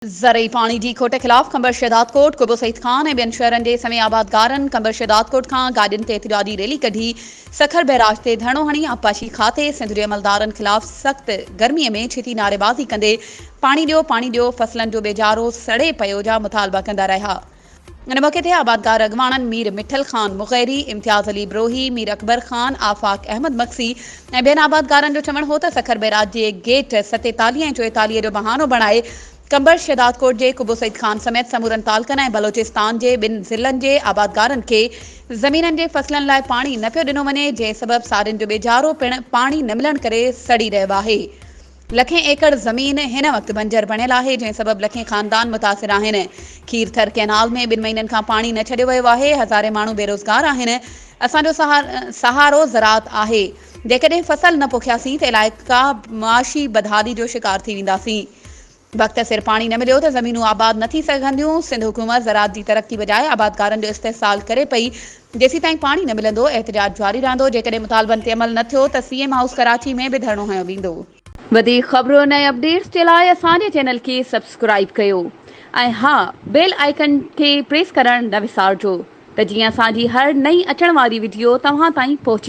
زرعي پاڻي جي کوٽ خلاف قمبر شهدادڪوٽ، قبو سعيد خان ۽ ٻين شهرن جي سوين آبادگارن قمبر شهدادڪوٽ کان گاڏين تي احتجاجي ريلي ڪڍي سکر بئراج تي ڌرڻو هڻي آبپاشي کاتي سنڌ جي عملدارن خلاف سخت گرمي ۾ ڇتي نعريبازي ڪندي پاڻي ڏيو پاڻي ڏيو فصلن جو ٻيجارو سڙي پيو جا مطالبا ڪندا رهيا. ان موقعي تي آبادگار اڳواڻن مير مٺل خان مغيري، امتياز علي بروهي، مير اڪبر خان، آفاق احمد مگسي ۽ ٻين آبادگارن جو چوڻ هو ته سکر بئراج جي گيٽ 47 ۽ 44 جو بهانو بڻائي قمبر شهدادڪوٽ جي قبو سعيد خان سميت سمورن تعلقن ۽ بلوچستان جي ٻن ضلعن جي آبادگارن کي زمينن جي فصلن لاء پاڻي نه پيو ڏنو وڃي جنهن سبب سارين جو ٻيجارو پڻ پاڻي نه ملڻ ڪري سڙي رهيو آهي. لکين ايڪڙ زمين هن وقت بنجر بڻيل آهي، جنهن سبب لکين خاندان متاثر آهن. کير ٿر ڪئنال ۾ ٻن مهينن کان پاڻي نه ڇڏيو ويو آهي، هزارين ماڻهو بيروزگار آهن، اسان جو سهارو زراعت آهي، جيڪڏهن فصل نه پوکياسين ته علائقا معاشي بدحالي جو شڪار ٿي وينداسين. وقت سر پاڻي نه مليو ته زمينون آباد نه ٿي سگهنديون، سنڌ حڪومت زراعت جي ترقي بجاء آبادگارن جو استحصال ڪري پئي، جيسيتائين پاڻي نه ملندو احتجاج جاري رهندو، جيڪڏهن مطالبن تي عمل نه ٿيو ته سي ايم هائوس ڪراچي ۾ به ڌرڻو هنيو ويندو. وڌيڪ خبرن ۽ اپڊيٽس جي لاء اسان جي چينل کي سبسڪرائيب ڪيو ۽ ها بيل آئيڪن کي پريس ڪرڻ نه وسارجو ته جيئن اسان جي هر نئين اچڻ واري وڊيو توهان تائين پهچي.